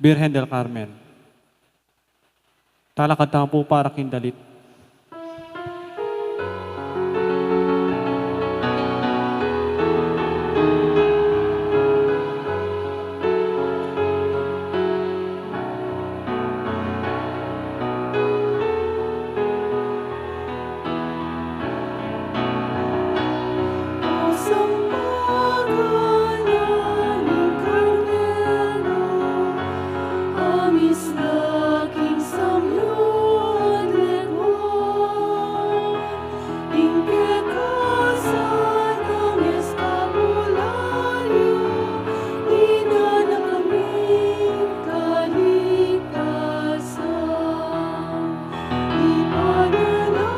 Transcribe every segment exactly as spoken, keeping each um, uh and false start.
Birhen del Carmen. Talakad tamu pu para king dalit.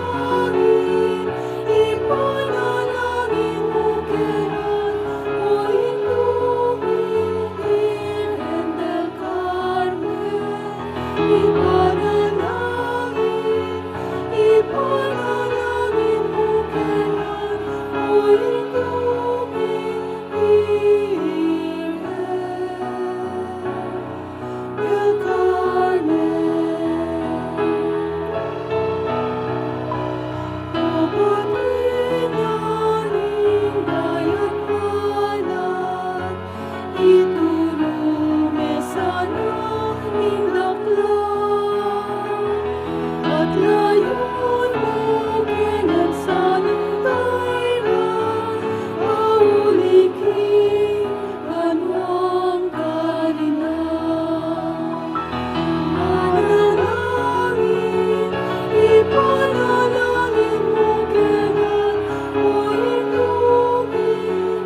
Ipanalangin, ipanalangin mu kami, O Indu mi, Birhen del Carmen. Ipanalangin, ipanalangin mu kami, O Indu mi, Birhen del Carmen. O Padre ning dayat banal, ituru me sana ing dakal at layun mu keng salungay ra, pauli king banwang karin na. Ipanalangin, ipanalangin mu kami, O Indu mi,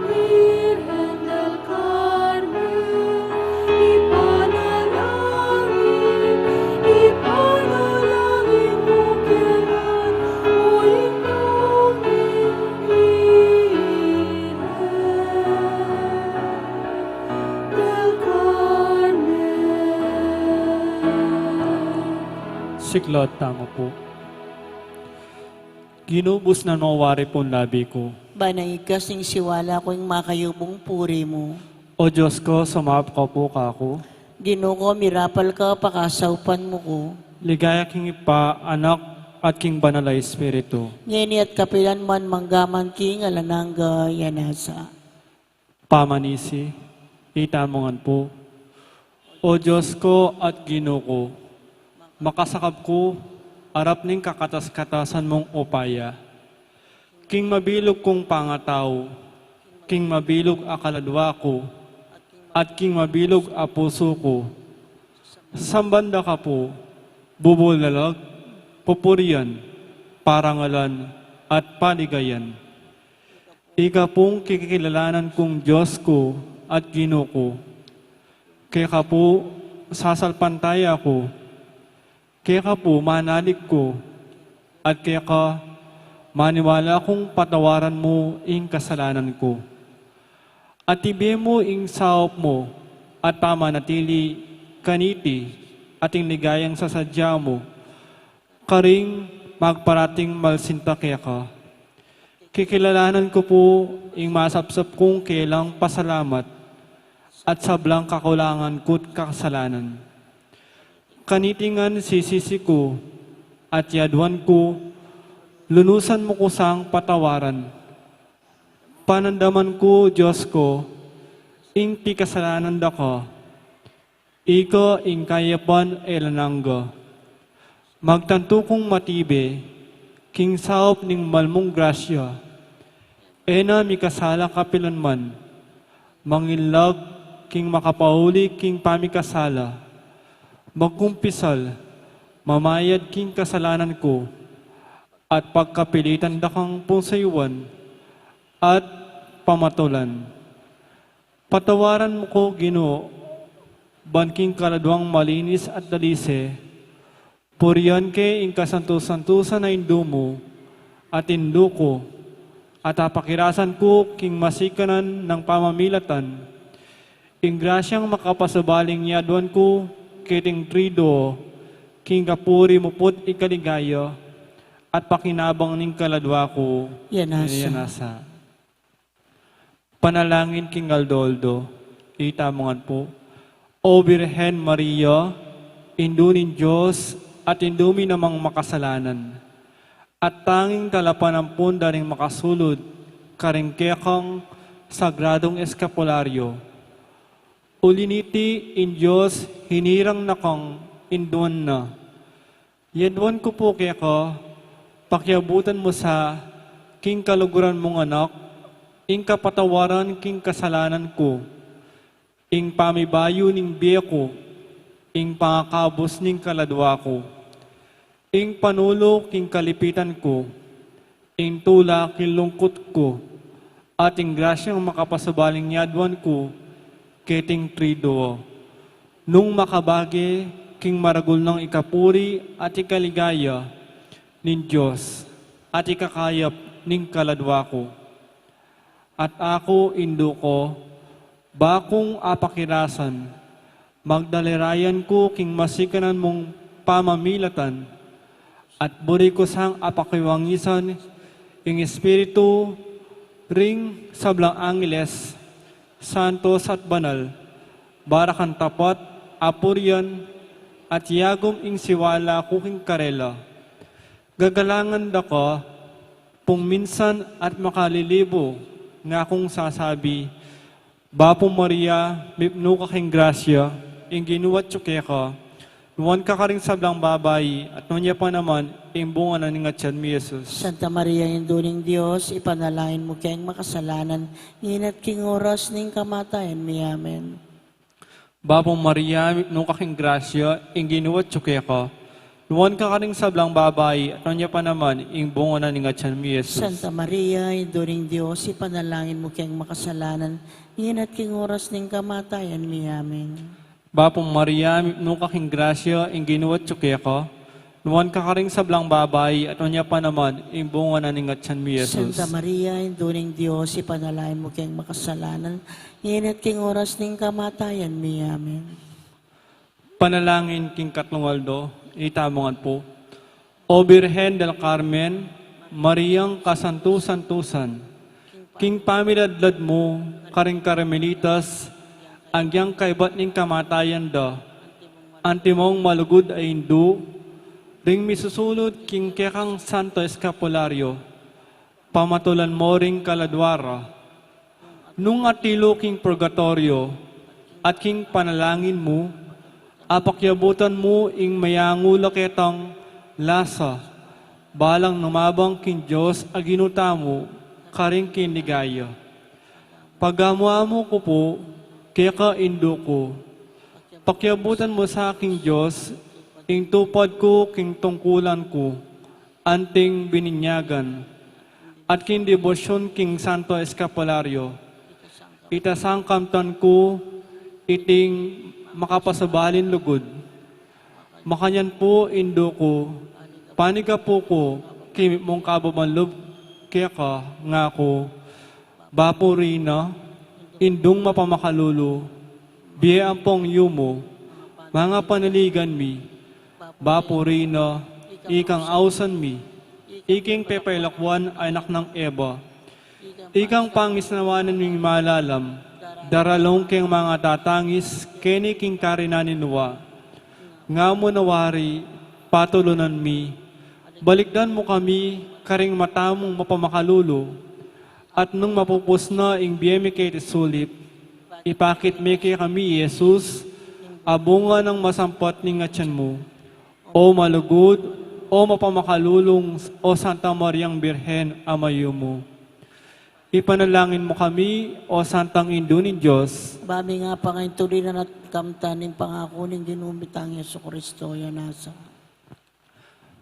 Birhen del Carmen. Ipanalangin, ipanalangin mu kami, O Indu mi, Birhen del Carmen. Siklaud tamu pu. Ginu, busnan mu wari pung labi ku, ban nang igkas ning siwala ku ing makayubung puri mu. O Dios ku, sumaup ka pu kaku. Ginu ku, mirapal ka, pakasaupan mu ku. Ligaya king Ibpa, Anak, at king Banal a Espiritu. Ngeni at kapilan man, mangga man king alang angga. Ya nasa. Pamanisi, ita mu ngan pu. O Dios ku at Ginu ku, makasakab ku arap ning kakatas-katasan mung upaya, king mabilug kung pangatau, king mabilug a kaladua ku, at king mabilug a pusu ku. Samban da ka pu, bubulalag, pupurian, parangalan, at paligayan. Ika pung kikilalanan kung Dios ku at Ginu ku. Keka pu sasalpantaya ku. Keka pu manalig ku. At keka maniwala kung patawaran mu ing kasalanan ku. At ibie mu ing saup mu at pamanatili kaniti at ing ligayang sasadya mu karing magparating malsinta keka. Kikilalanan ku pu ing masapsap kung kelang pasalamat at sablang kakulangan ku't kasalanan. Kaniti ngan sisisi ku at yaduan ku, lunusan mu ku sang patawaran. Panandaman ku, Dios ku, ing pikasalanan da ka. Ika ing kayapan alang angga. Magtantu kung matibe king saup ning mal mung grasya. E na mikasala kapilan man. Manginlag king makapauli king pamikasala. Magkumpisal, mamayad king kasalanan ku, at pagkapilitan da kang punsuyuan at pamatulan. Patawaran mu ku, Ginu, ban king kaladuang malinis at dalise, purian ke ing kasantu-santusan a Indu mu at Indu ku, at apakirasan ku king masikanan nang pamamilatan ing grasyang makapasubaling yaduan ku keting Triduo king kapuri mu pu't ikaligaya at pakinabang ning kaladua ku. Ya nasa. Ya nasa. Panalangin king aldo-aldo. Ita mu ngan pu. O Birhen Maria, Indu ning Dios at Indu mi namang makasalanan, at tanging talapanampun da ring makasulud karing kekang sagradung eskapularyo. Uli niti ing Dios hinirang na kang induan na. Yaduan ku pu keka, pakiabutan mu sa king kaluguran mung anak, ing kapatawaran king kasalanan ku, ing pamibayu ning bie ku, ing pangakabus ning kaladua ku, ing panulu king kalipitan ku, ing tula king lungkut ku, at ing grasyang makapasubaling yaduan ku, keting triduo. Nung makabage king maragul nang ikapuri at ikaligaya ning Dios, at ikakayap ning kaladua ku. At aku, indu ku, ba kung apakirasan, magdalirayan ku king masikanan mung pamamilatan, at buri ku sang apakiwangisan ing Espiritu ring sablang angeles, santos at banal, barakan tapat, apurian, at yagum ing siwala ku king karela. Gagalangan da ka, pung minsan at makalilibu, nga kung sasabi, Bapu Maria, mipnu ka king grasya, ing Ginu atyu keka, nuan ka karing sablang babai, at nuan ya pa naman ing bunga na ning atyan mu, Jesus. Santa Maria, Indu ning Dios, ipanalangin mu keng makasalanan, ngeni at king oras ning kamatayan mi. Amen. Bapu Maria, mipnu ka king grasya, ing Ginu atyu keka, nuan ka karing sablang babai, at nuan ya pa naman ing bunga na ning atyan mu, Jesus. Santa Maria, Indu ning Dios, ipanalangin mu keng makasalanan, ngeni at king oras ning kamatayan mi. Amen. Bapu Maria, mipnu ka king grasya, ing Ginu atyu keka, nuan ka karing sablang babai, at nuan ya pa naman ing bunga na ning atyan mu, Jesus. Santa Maria, Indu ning Dios, ipanalangin mu keng makasalanan, ngeni at king oras ning kamatayan mi. Amen. Panalangin king katlung aldo. Itamu ngan pu. O Birhen del Carmen, Mariang kasantu-santusan, king pamiladlad mu karing Carmelitas, agyang kaibat ning kamatayan da, antimong malugud a indu, ring misusulud king kekang santo eskapularyo, pamatulan mu ring kaladua ra. Nung atilu king purgatoryo at king panalangin mu, apakiabutan mu ing mayangula ketang lasa, balang numabang king Dios a Ginu tamu karing king ligaya. Pagamu-amu ku pu keka, indu ku, pakiabutan mu sa king Dios ing tupad ku king tungkulan ku anting bininyagan, at king debosyun king santo eskapularyo. Ita sang kamtan ku iting makapasubalin lugud. Makanyan pu, indu ku, panigapu ku king mipnung kababan lub keka, ngaku, Bapu Rina, Indung mapamakalulu, bie ampong yumu, mangapanaligan mi, Bapu Rina, ikang ausan mi, iking pepailakwan a anak nang Eva, ikang pangisnawanan ming malalam, daralung keng mangatatangis keni king karinan ning lua. Nga mu na wari, patulunan mi, balikdan mu kami karing mata mung mapamakalulu, at nung mapupus na ing bie mi keti sulip, ipakit me kekami i Jesus, a bunga nang masampat ning atyan mu. O malugud, o mapamakalulung, o Santa Mariang Birhen a mayumu. Ipanalangin mu kami, o Santang Indu ning Dios. Ba ming apangaintuli na at kamtan ing pangaku ning Ginu mi tang Jesucristo, ya nasa.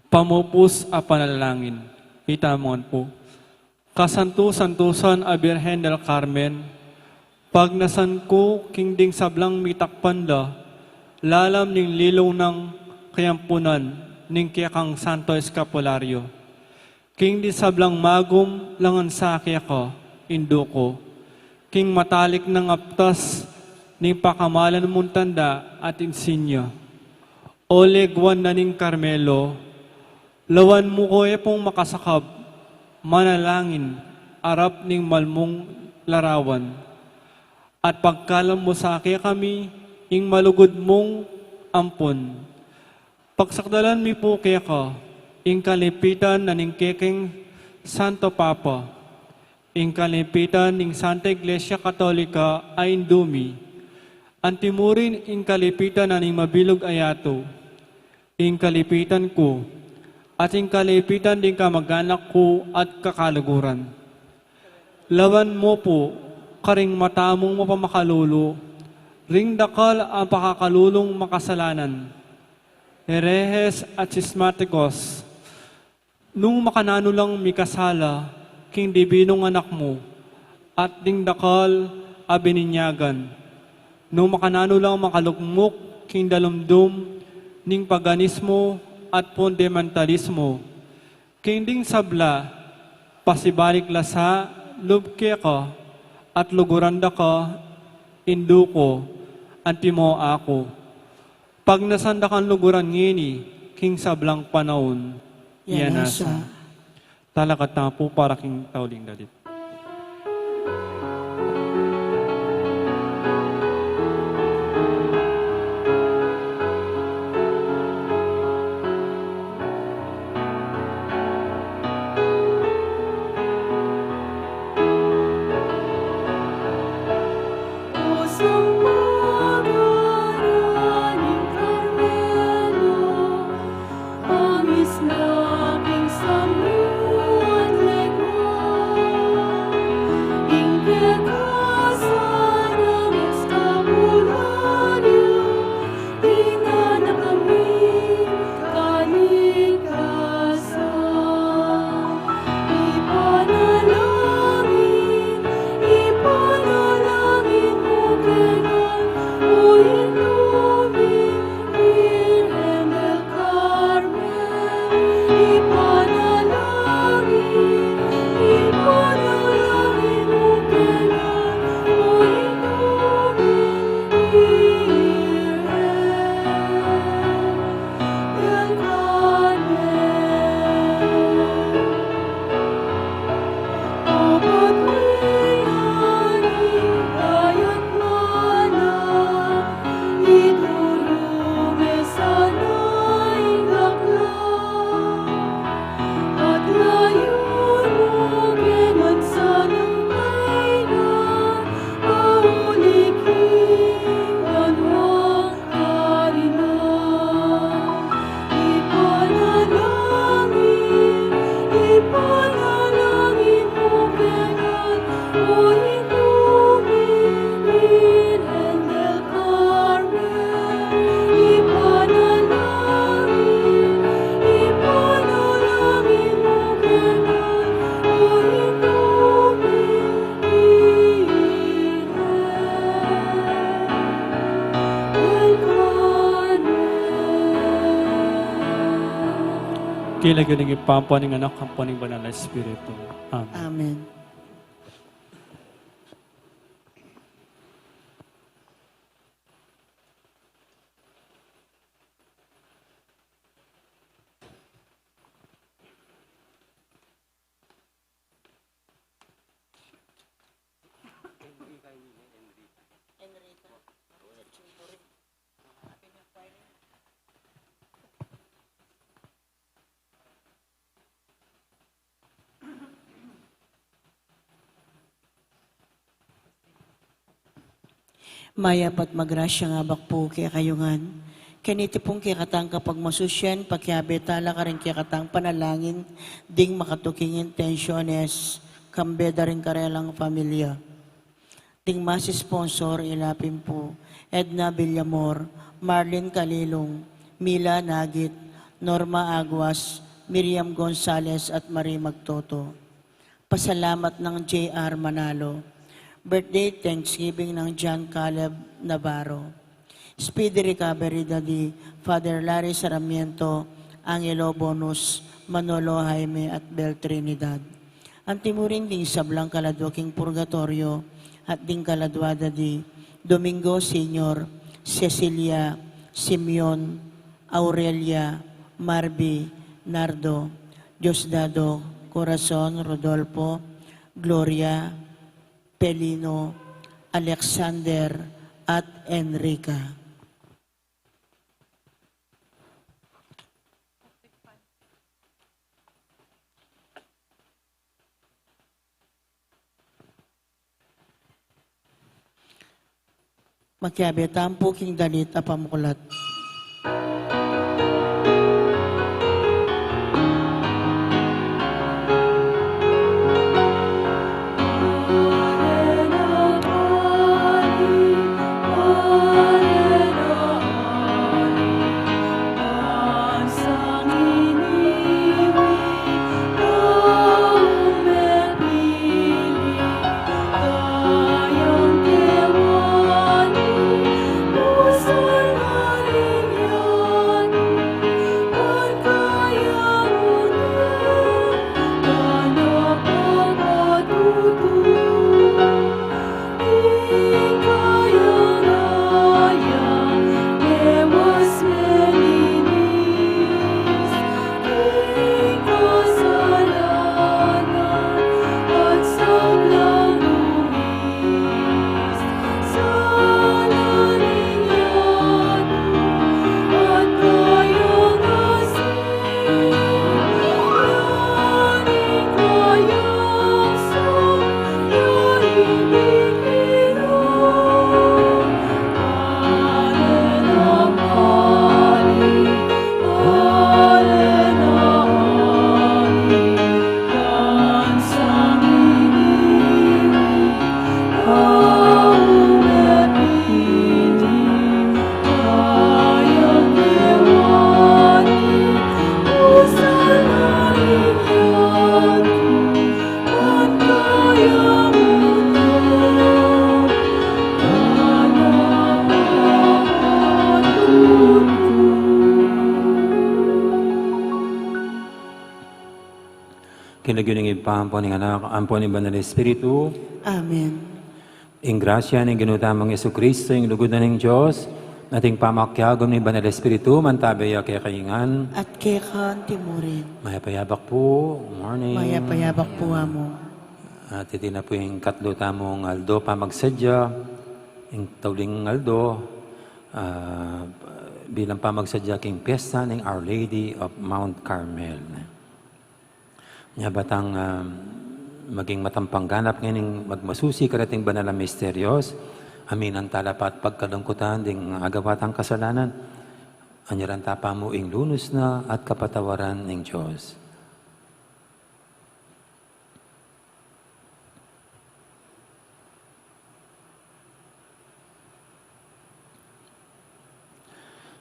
Pamupus a panalangin. Itamu ngan pu. Kasantu-santusan a Birhen del Carmen, pagnasan ku king ding sablang mitakpan la lalam ning lilung nang kayampunan ning kekang santo eskapularyo. King di sablang magum langan sa keka, indu ku, king matalik nang aptas ning pakamalan mung tanda at insinya. O leguan na ning Carmelo, lawan mu ku e pung makasakab manalangin arap ning malmung larawan. At pagkalam mu sa kekami ing malugud mung ampon. Pagsakdalan mi pu keka ing kalipitan na ning kekeng Santo Papa, ing kalipitan ning Santa Iglesia Katolika a Indu mi, antimurin ing kalipitan na ning mabilug a yatu, ing kalipitan ku, at ing kalipitan ding kamag-anak ku at kakaluguran. Lawan mu pu karing mata mung mapamakalulu ring dakal a pakakalulung makasalanan, herehes at sismatikos, nung makananu lang mikasala king dibinung anak mu, at ding dakal a bininyagan, nung makananu lang makalukmuk king dalumdum ning paganismo at fundamentalismo, king ding sabla, pasibalik la sa lub keka, at luguran da ka, Indu ku, antimo aku. Pagnasan da kang luguran ngeni, king sablang panaun. Iya nasa. Talakad tamu pu para king tauling dalit. King lagyu ning Ibpa, ampo ning Anak, ampo ning Banal a Espiritu. Amen. Amen. Mayap at magrasyang abak pu kekayu ngan. Kaniti pung kekatang kapagmasusian, pakiabe tala karing kekatang panalangin ding makatuking intensiones, kambe da ring karelang familia. Ding masu sponsor, ila pin pu: Edna Villamor, Marlene Calilung, Mila Nagit, Norma Aguas, Miriam Gonzalez, at Marie Magtoto. Pasalamat nang J R Manalo. Birthday Thanksgiving nang John Caleb Navarro. Speedy recovery da di Father Larry Sarmiento, Angelo Bonus, Manolo Jaime, at Bel Trinidad. Antimurin ding sablang kaladua king purgatorio, at ding kaladua da di Domingo Senior, Cecilia, Simeon, Aurelia, Marby, Nardo, Diosdado, Corazon, Rodolfo, Gloria, Pelino, Alexander, at Enrica. Makiabe tamu pu king dalit a pamuklat. King lagyu ning Ibpa, ampo ning Anak, ampo ning Banal Espiritu. Amen. Ing grasya ning Ginu tamung Jesucristo, ing lugud na ning Dios, at ing pamakiagum ning Banal Espiritu, mantabe ya kekayu ngan. At keka antimurin. Mayap a yabak pu, morning. Mayap a yabak pu, Amu. At iti na pu ing katlu tamung aldo pamagsadya, ing tauling aldo, ah, bilang pamagsadya king piyesta ning Our Lady of Mount Carmel. Nya ba tang, ah, maging matampang ganap ngeni ing magmasusi kareting banal a misterios, aminan tala pa at pagkalungkutan ding agawa tang kasalanan, anyaran ta pa mu ing lunus na at kapatawaran ning Dios.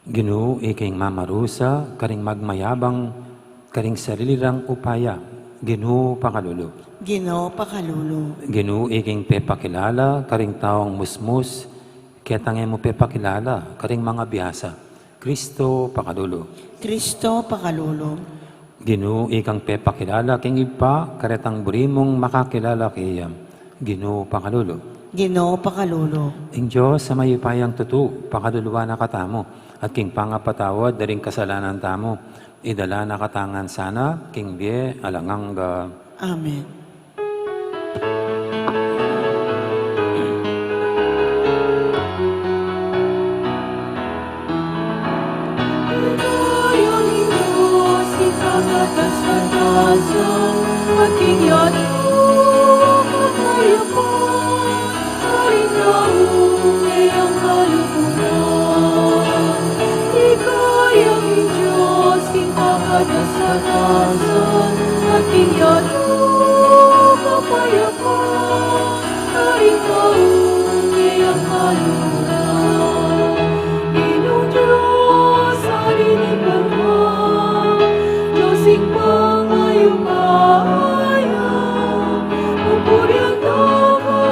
Ginu, ika ing mamarusa karing magmayabang karing sarili rang upaya. Ginu, pakalulu. Ginu, pakalulu. Ginu, ika ing pepakilala karing taung musmus ketang e mu pepakilala karing mangabiasa. Kristo, pakalulu. Kristo, pakalulu. Ginu, ikang pepakilala king Ibpa karetang buri mung makakilala keya. Ginu, pakalulu. Ginu, pakalulu. Ing Dios a mayupayang tutu, pakaluluan na katamu, at king pangapatawad da ring kasalanan tamu, idala na katamu ngan sana king bie alang angga. Amen. Ika yang Dios, king pakatas-katasan, at king yatu, kapayapan, karing taung iyang kaluluan. Ginu Dios, Ari ning banua, Dios ing pangayupayan, pupurian da ka,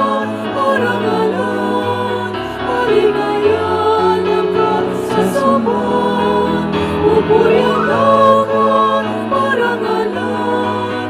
parangalan, paligayan da ka sa sablang. Pupurian da ka, parangalan,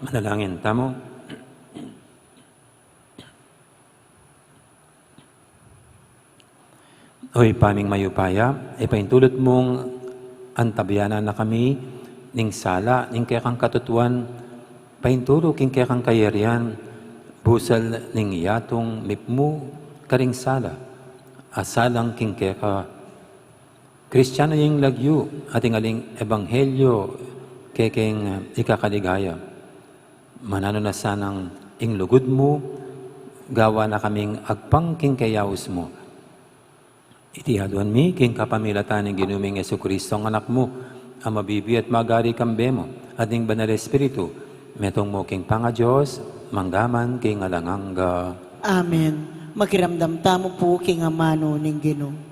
Manalangin tamu. O Ibpa ming mayupaya, ipaintulu't mung antabayanan na kami ning sala ning kekang katutuan, paintulu king kekang kayarian, busal ning yatung mipmu karing sala, a salang king keka Kristiano ing lagyu, ating aling ebanghelyo, kekeng ikakaligaya. Mananu na sanang ing lugud mu, gawa na kaming agpang king keyaus mu. Iti aduan mi, king kapamilatan ning Ginu ming Jesucristo, ang Anak mu, a mabibie at magari kambe mu, at ning Banal Espiritu, metung mu king pangaDios, mangga man king alang angga. Amen. Makiramdam tamu pu king amanu ning Ginu.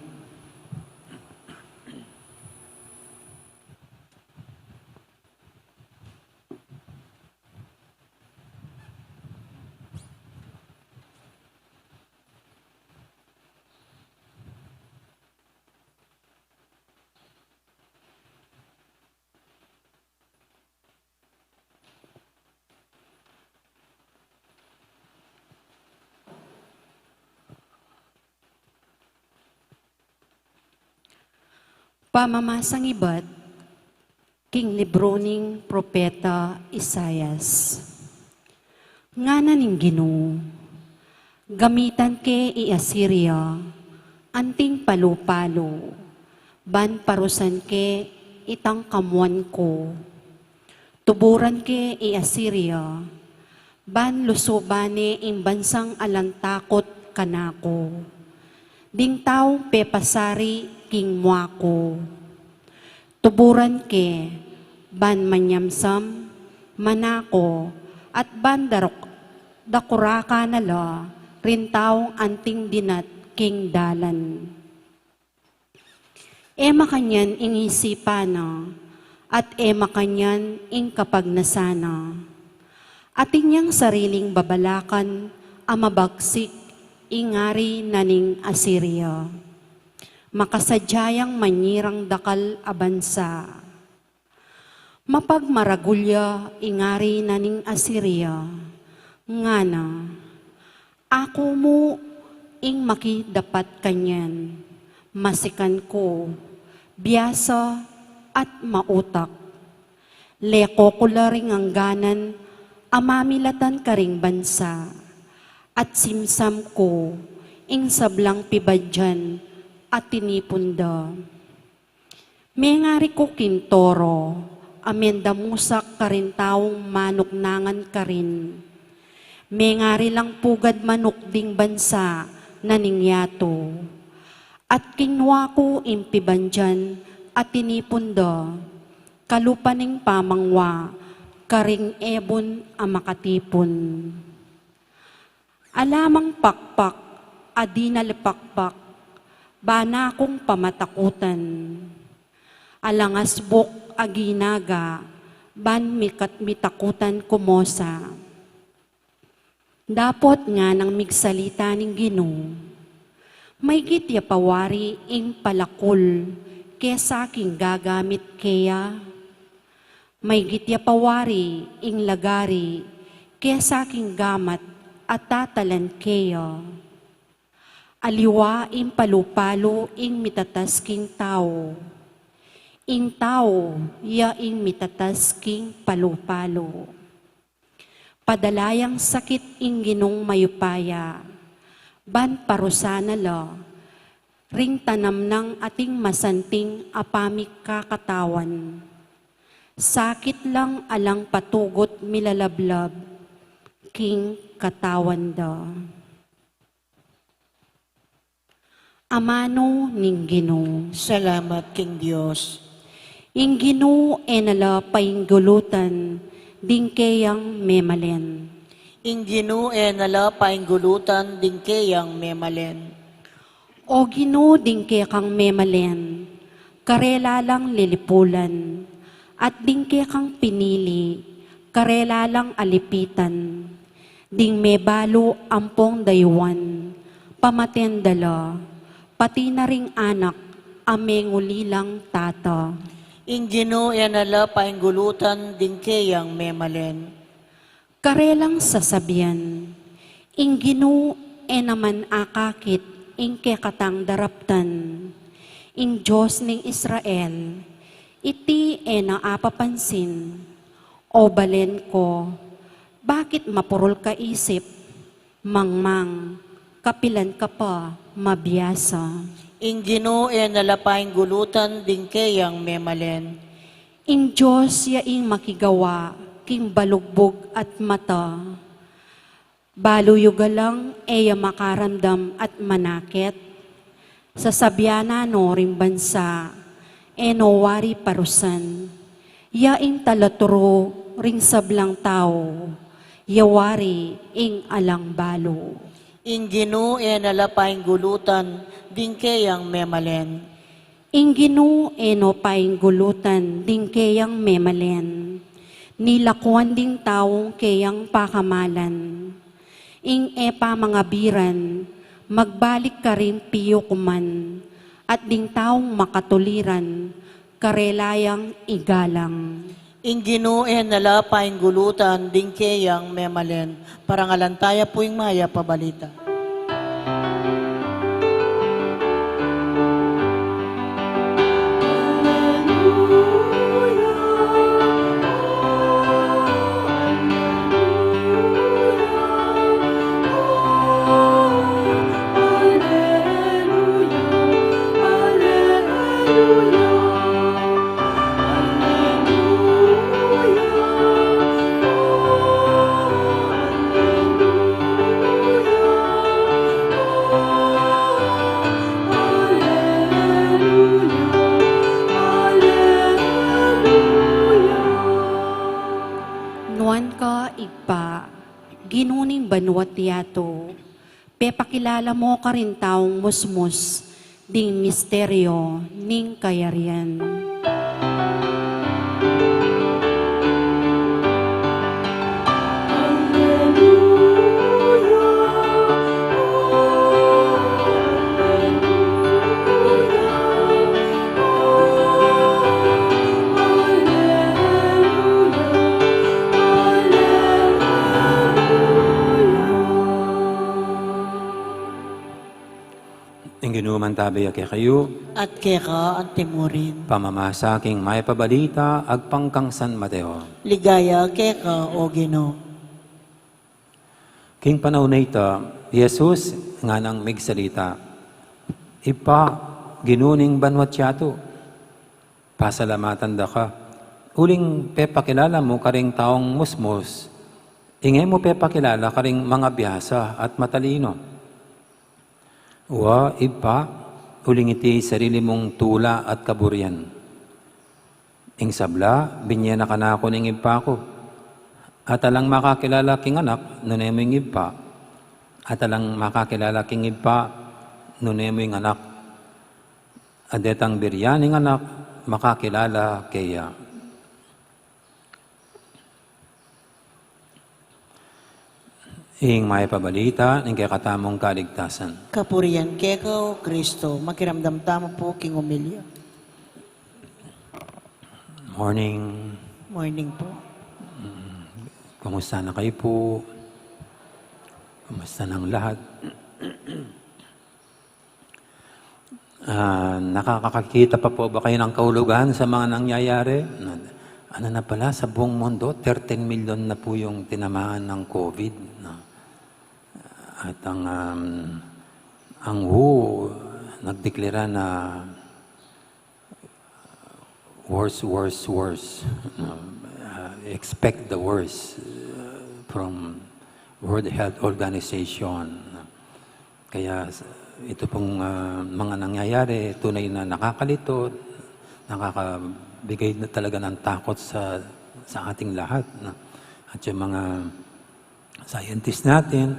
Pamamasang ibat king libru ning propeta Isaias. Ngana ning Ginu, gamitan ke i Asiria, anting palu-palu, ban parusan ke itang kamuan ku. Tuburan ke i Asiria, ban lusuban ne ing bansang alang takut kanaku, ding taung pepasari king mua ku. Tuburan ke, ban manyamsam, manako, at ban daruk-, dakurakan na la ring taung anting dinat king dalan. E makanyan ing isipan na, at e makanyan ing kapagnasan na. Atin yang sariling babalakan a mabagsik ing ari na ning Asiria. Makasadya yang manyirang dakal a bansa. Mapagmaragul ya ing ari na ning Asiria, ngana, aku mu ing makidapat kanyan, masikan ku, biasa at mautak. Leko ku la ring angganan a mamilatan karing bansa, at simsam ku ing sablang pibadyan a tinipun da. Mengari ku king toro a mendamusak karing taung manuknangan karin. Mengari lang pugad manuk ding bansa na ning yatu. At kinua ku ing pibadyan a tinipun da, kalupa ning pamangwa karing ebun a makatipun. Ala mang pakpak a dinalipakpak, ban akung pamatakutan. Alang asbuk a ginaga, ban mikat-, mitakutan kumosa. Dapot nganang migsalita ning Ginu, maygit ya pa wari ing palakul kesa king gagamit keya. Maygit ya pa wari ing lagari kesa king gamat a tatalan keya. Aliwa ing palu-palu ing mitatas king tau. Ing tau ya ing mitatas king palu-palu. Padala yang sakit ing Ginung mayupaya, ban parusan na la ring tanam nang ating masanting a pamikakatawan. Sakit lang alang patugut milalablab king katawan da. Amanu ning Ginu. Salamat king Dios. Ing Ginu e na la painggulutan ding keyang memalen. Ing Ginu e na la painggulutan ding keyang memalen. O Ginu, ding kekang memalen, karela lang lilipulan, at ding kekang pinili, karela lang alipitan, ding mebalu ampong dayuan, pamaten da la, pati na ring anak a menguli lang tata. Ing Ginu e na la painggulutan ding keyang memalen. Karelang sasabian, ing Ginu e naman akakit ing kekatang daraptan. Ing Dios ning Israel, iti e na apapansin. O balen ko, bakit mapurul ka isip? Mangmang, kapilan ka pa mabiasa? Ing Ginu e na la painggulutan ding keyang memalen. Ing Dios ya ing makigawa king balugbug at mata. Balu yu galang e ya makaramdam at manakit? Sasabian na no ring bansa, e no wari parusan. Ya ing talaturu ring sablang tau, ya wari ing alang balu. Ing Ginu e na la painggulutan ding keyang memalen. Ing Ginu e no painggulutan ding keyang memalen. Nilakuan ding taung keyang pakamalan. Ing e pamangabiran, magbalik karin piyu kuman, at ding taung makatuliran, karela yang igalang. Ing Ginu e na la painggulutan ding keyang memalen. Parangalan taya pu ing mayap a balita. Nuan ka, Ibpa, Ginu ning banua't yatu, pepakilala mu karing taung musmus ding misteryo ning kayarian. Ing Ginu mantabe ya kekayu. At keka antimurin. Pamamasa king mayap a balita agpang kang San Mateo. Ligaya keka, O Ginu. King panaun a ita, Jesus nganang migsalita, Ibpa, Ginu ning banua't yatu, pasalamatan da ka, uling pepakilala mu karing taung musmus ing e mu pepakilala karing mangabiasa at matalino. Wa, Ibpa, uling iti sarili mung tula at kaburian. Ing sabla, binie na kanaku ning Ibpa ku. At alang makakilala king Anak, nune mu ing Ibpa. At alang makakilala king Ibpa, nune mu ing Anak. At detang birian ning Anak, makakilala keya. Ing mayap a balita ning kekatamung kaligtasan. Kapurian keka, O Kristo. Makiramdam tamu pu king omilya. Morning. Morning po. Mm, kumusta na kayo po? Kumusta ng lahat? Ah, nakakakita pa po ba kayo ng kahulugan sa mga nangyayari? Na, ano na pala, sa buong mundo, thirteen million na po yung tinamaan ng COVID, no? At ang, um, ang W H O, nagdeklara na worse, worse, worse. No? Ah, expect the worst, uh, from World Health Organization. Kaya s-, ito pong, ah, mga nangyayari, tunay na nakakalito, nakakabigay na talaga ng takot sa, sa ating lahat, no? At yung mga scientist natin,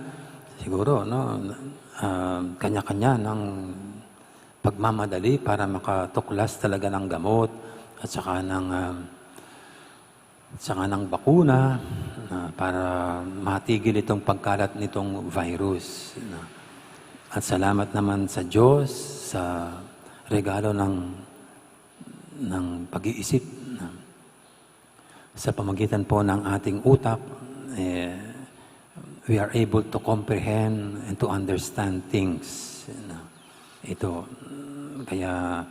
siguro, no, ah, kanya-kanya ng pagmamadali para makatuklas talaga ng gamot at saka ng, ah, at saka ng bakuna na para matigil itong pagkalat nitong virus, no? At salamat naman sa Diyos sa regalo ng, ng pag-iisip, no? Sa pamagitan po ng ating utak, eh, we are able to comprehend and to understand things, no? Ito, mm, kaya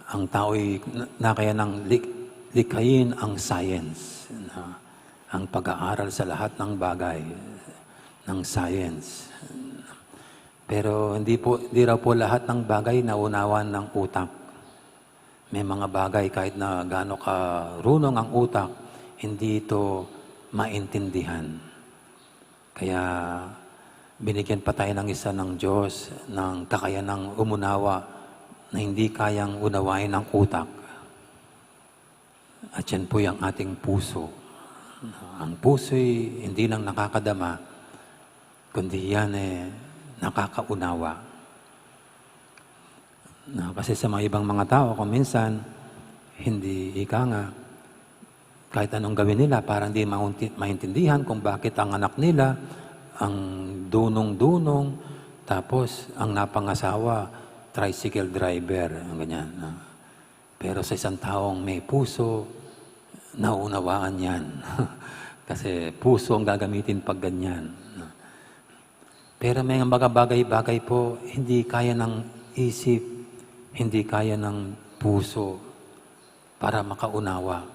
ang tao'y na, na kaya ng lik-, likhain ang science, no? Ang pag-aaral sa lahat ng bagay ng science. Pero hindi po, hindi raw po lahat ng bagay naunawan ng utak. May mga bagay, kahit na gaano karunong ang utak, hindi ito maintindihan. Kaya binigyan pa tayo ng isa ng Diyos ng kakayanang umunawa na hindi kayang unawain ng utak. At yan po yung ating puso. Ang puso'y hindi lang nakakadama, kundi yan, eh, nakakaunawa. Na, kasi sa mga ibang mga tao, kung minsan, hindi, ika nga, kahit anong gawin nila, parang di maunti-, maintindihan kung bakit ang anak nila, ang dunong-dunong, tapos ang napangasawa, tricycle driver, ang ganyan, no? Pero sa isang taong may puso, nauunawaan yan. Kasi puso ang gagamitin pag ganyan, no? Pero may mga bagay-bagay po, hindi kaya ng isip, hindi kaya ng puso para makaunawa,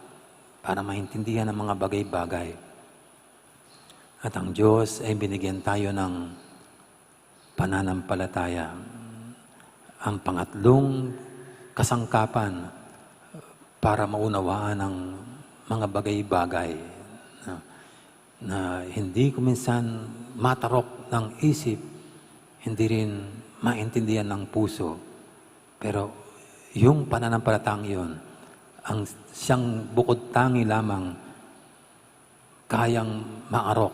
para maintindihan ang mga bagay-bagay. At ang Diyos ay binigyan tayo ng pananampalataya. Ang pangatlong kasangkapan para maunawaan ang mga bagay-bagay na, na hindi kuminsan matarok ng isip, hindi rin maintindihan ng puso. Pero yung pananampalatang yun, ang siyang bukod tangi lamang kayang maarok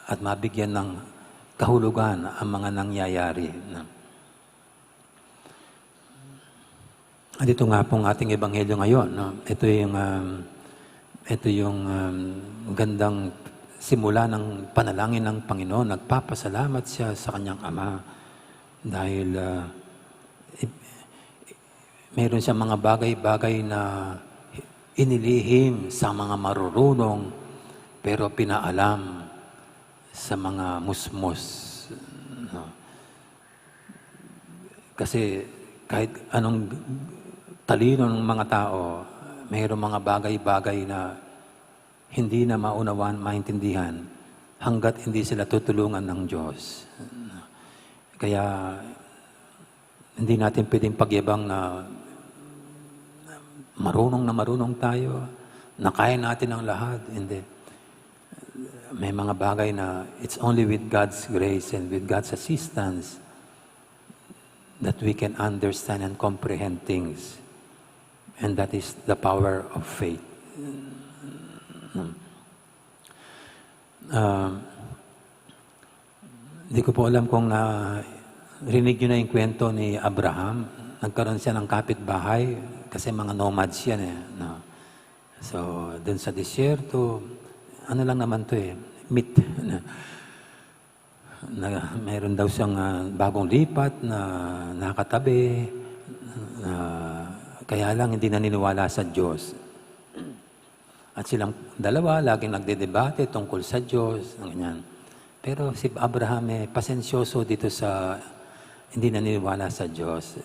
at mabigyan ng kahulugan ang mga nangyayari, no? At ito nga pong ating ebanghelyo ngayon, no? Ito yung, um, ito yung, um, gandang simula ng panalangin ng Panginoon. Nagpapasalamat siya sa kanyang Ama dahil, uh, i-, meron siyang mga bagay-bagay na inilihim sa mga marurunong, pero pinaalam sa mga musmos, no? Kasi kahit anong talino ng mga tao, mayroong mga bagay-bagay na hindi na maunawaan, maintindihan hanggat hindi sila tutulungan ng Diyos. Kaya hindi natin pwedeng pagyabang na marunong na marunong tayo, na kaya natin ang lahat. Hindi. May mga bagay na it's only with God's grace and with God's assistance that we can understand and comprehend things. And that is the power of faith. Um, di ko po alam kung narinig nyo na yung kwento ni Abraham. Nagkaroon siya ng kapitbahay kasi mga nomads yan eh, no? So, dun sa disyerto, ano lang naman to eh, meat. Na, mayroon daw siyang, ah, bagong lipat na nakatabi, ah, kaya lang hindi naniniwala sa Diyos. At silang dalawa, laging nagdedebate tungkol sa Diyos, ganyan. Pero si Abraham, eh, pasensyoso dito sa hindi naniniwala sa Diyos.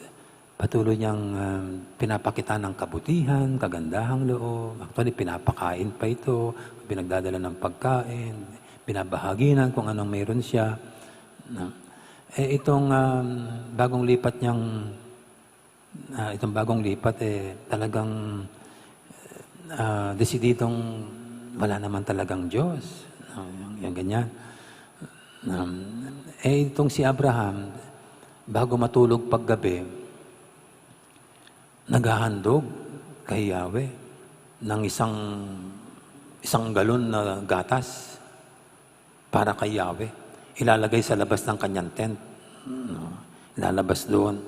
Patuloy niyang, ah, pinapakita ng kabutihan, kagandahang loob. Actually, pinapakain pa ito, pinagdadala ng pagkain, binabahaginan kung anong meron siya. Na, eh, itong, ah, bagong lipat niyang, ah, itong bagong lipat, eh, talagang, ah, desididong wala naman talagang Diyos. Ah, yung, yung ganyan. Um, eh, itong si Abraham, bago matulog paggabi, naghahandog kay Yahweh ng isang, isang galon na gatas para kay Yahweh. Ilalagay sa labas ng kanyang tent. no, lalabas doon.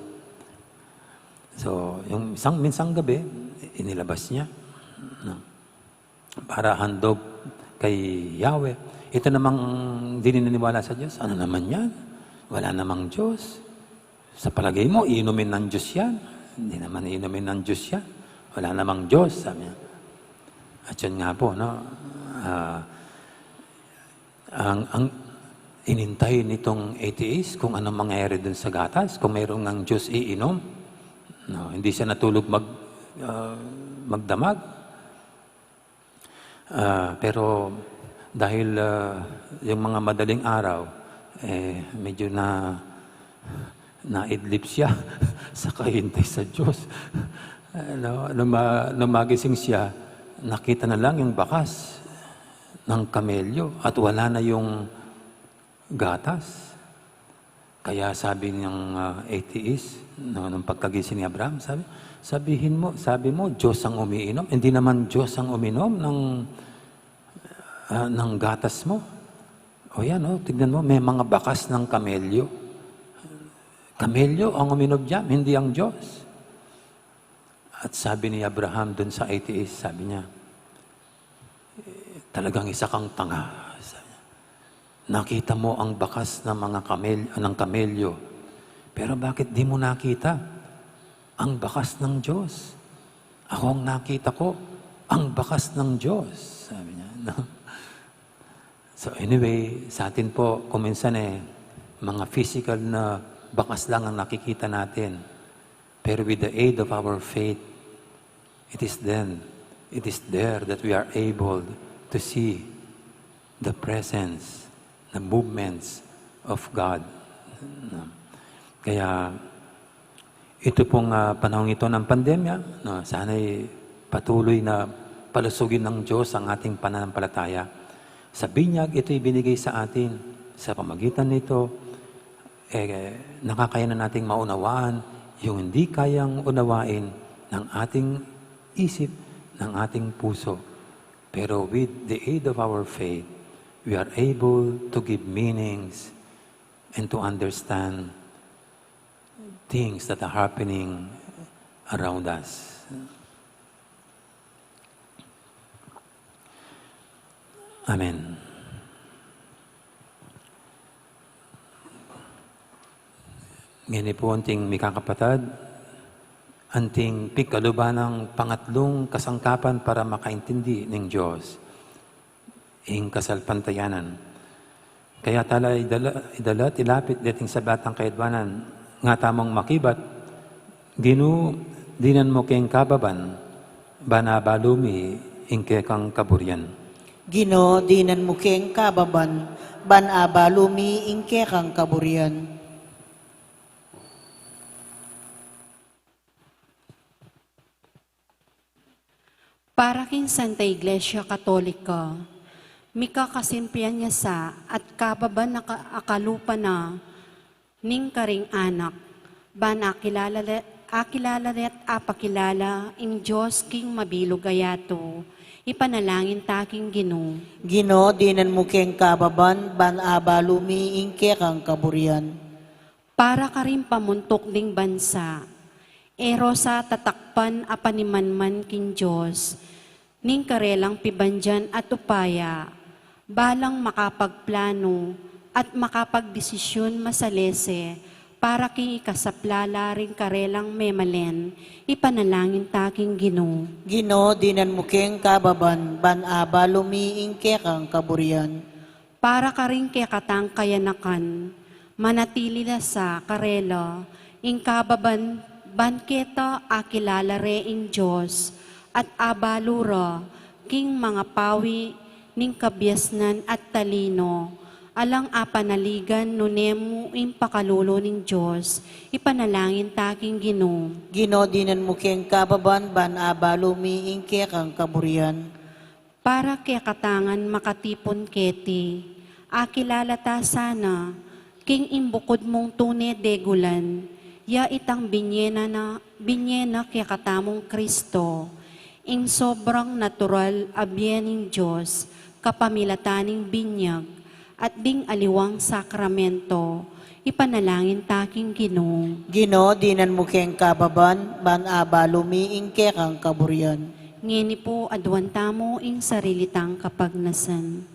So, yung isang, minsang gabi, inilabas niya. No? Para handog kay Yahweh. Ito namang di naniniwala sa Diyos, "Ano naman yan? Wala namang Diyos. Sa palagay mo, iinumin ng Diyos yan? Hindi naman iinumin ng Diyos yan. Wala namang Diyos," sabi niya. At yun nga po, no? Ah, ang, ang inintay nitong atheist kung anong mangyayari dun sa gatas, kung mayroon ngang Diyos iinom. No, hindi siya natulog mag-, ah, magdamag. Ah, pero dahil, ah, yung mga madaling araw, eh, medyo na, naidlip siya sa kahintay sa Diyos. Ano, nung ma-, nung magising siya, nakita na lang yung bakas ng kamelyo at wala na yung gatas. Kaya sabi ng, ah, atheist, no, nung pagkagising ni Abraham, sabi, "Sabihin mo, sabi mo, Diyos ang umiinom? Hindi naman Diyos ang uminom ng, ah, ng gatas mo. O yan, oh, tignan mo, may mga bakas ng kamelyo. Kamelyo ang uminom diyan, hindi ang Diyos." At sabi ni Abraham dun sa atheist, sabi niya, "Eh, talagang isa kang tanga," sabi niya. "Nakita mo ang bakas ng mga kamel-, ng kamelyo. Pero bakit di mo nakita ang bakas ng Diyos? Ako ang nakita ko, ang bakas ng Diyos," sabi niya, no? So anyway, sa atin po, kung minsan eh, mga physical na bakas lang ang nakikita natin. Pero with the aid of our faith, it is then, it is there that we are able to see the presence, the movements of God. No? Kaya ito pong, ah, panahong ito ng pandemya, no, sana'y patuloy na palusugin ng Diyos ang ating pananampalataya. Sa binyag, ito'y binigay sa atin. Sa pamagitan nito, eh, nakakaya na nating maunawaan yung hindi kayang unawain ng ating isip, ng ating puso. Pero with the aid of our faith, we are able to give meanings and to understand things that are happening around us. Amen. Ngeni po, anting mikakapatad, anting pigkaluban nang pangatlung kasangkapan para makaintindi ning Dios ing kasalpantayanan. Kaya tala idala, idala at ilapit deting sabatang kayadwanan, nga tamung makibat, Ginu, dinan mu keng kababan, ban abalu mi ing kekang kaburian. Ginu, dinan mu keng kababan, ban abalu mi ing kekang kaburian. Para king Santa Iglesia Katolika, mikakasimpian ya sa at kababan a ka-, a kalupa na ning karing anak, ban akilala le-, akilala re't apakilala ing Dios king mabilug a yatu, ipanalangin ta king Ginu. Ginu, dinan mu keng kababan, ban abalu mi ing kekang kaburian. Para karing pamuntuk ding bansa, e ro sa tatakpan a panimanman king Dios, ning karelang pibandian at upaya, balang makapagplano at makapagdesisyun masalese para king ikasaplala ring karelang memalen, ipanalangin ta king Ginu. Ginu, dinan mu keng kababan, ban abalu mi ing kekang kaburian. Para karing kekatang kayanakan, manatili la sa karela ing kababan, ban keta akilala re ing Dios, at abalu ra king mangapawi ning kabiasnan at talino, alang apanaligan nune mu ing pakalulu ning Dios, ipanalangin ta king Ginu. Ginu, dinan mu keng kababan, ban abalu mi ing kekang kaburian. Para kekatang makatipun keti, akilala ta sana king ing bukud mung tune degulan, ya itang binye na, na, binye na kekatamung Kristo, ing sobrang natural a bie ning Dios, kapamilatan ning binyag, at ding aliwang sakramento, Ipanalangin ta king Ginu. Ginu, dinan mu keng kababan, ban abalu mi ing kekang kaburian. Ngeni pu, aduan tamu ing sarili tang kapagnasan.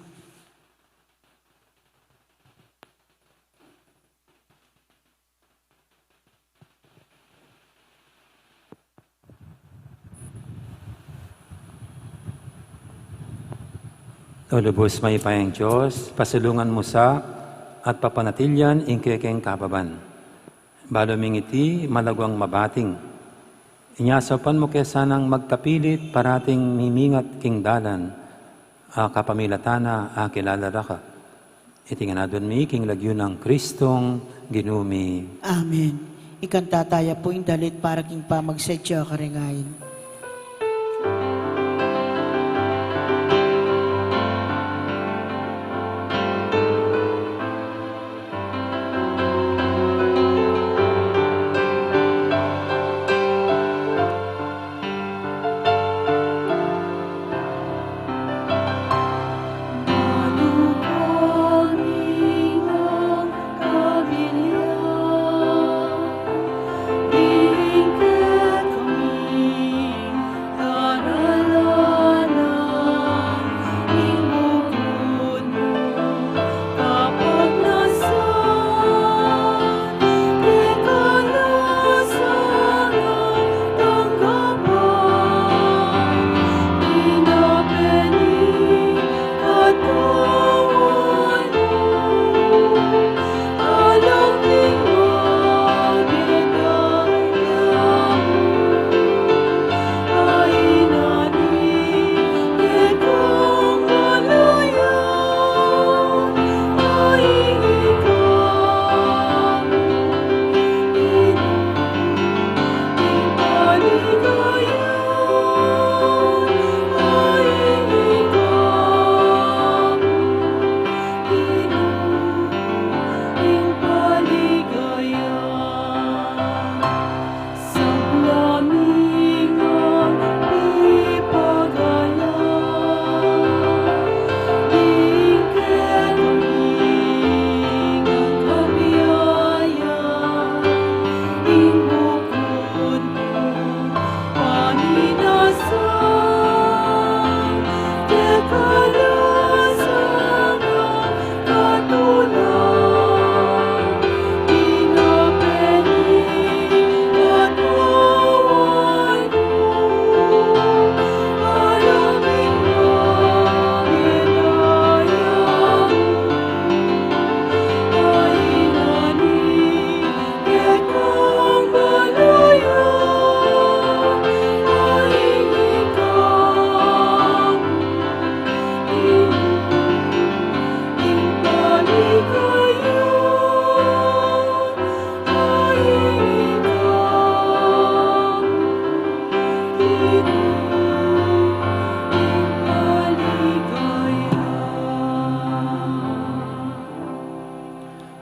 O lubus mayupayang Dios, pasulungan mu sa at papanatilian ing kekeng kababan. Balu ming iti malaguang mabating. Inya saupan mu ke sanang magkapilit parating mimingat king dalan a kapamilatan na akilala da ka. Iti ngan aduan mi king lagyu nang Kristong Ginu mi. Amen. Ikanta taya pu ing dalit para king pamagsadya karing ain.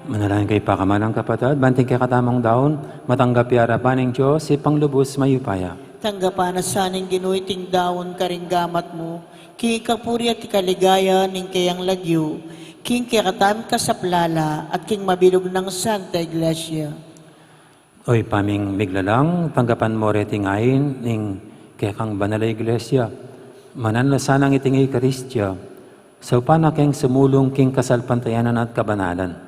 Manalangin kayu, pakamalan kung kapatad, ban iting kekatamung daun matanggap ya arapan ning Dios, Ibpang lubus mayupaya. Tanggapan na sa ning Ginu iting daun karing gamat mu, king kapurian at kaligayan ning keyang lagyu, king kekatamung kasaplalan at king mabilug nang Santa Iglesia. O Ibpa ming miglalang, tanggapan mu reting ain ning kekang banal a Iglesia. Manan na sanang iting Eukaristia saupan na keng sumulung king kasalpantayanan at kabanalan.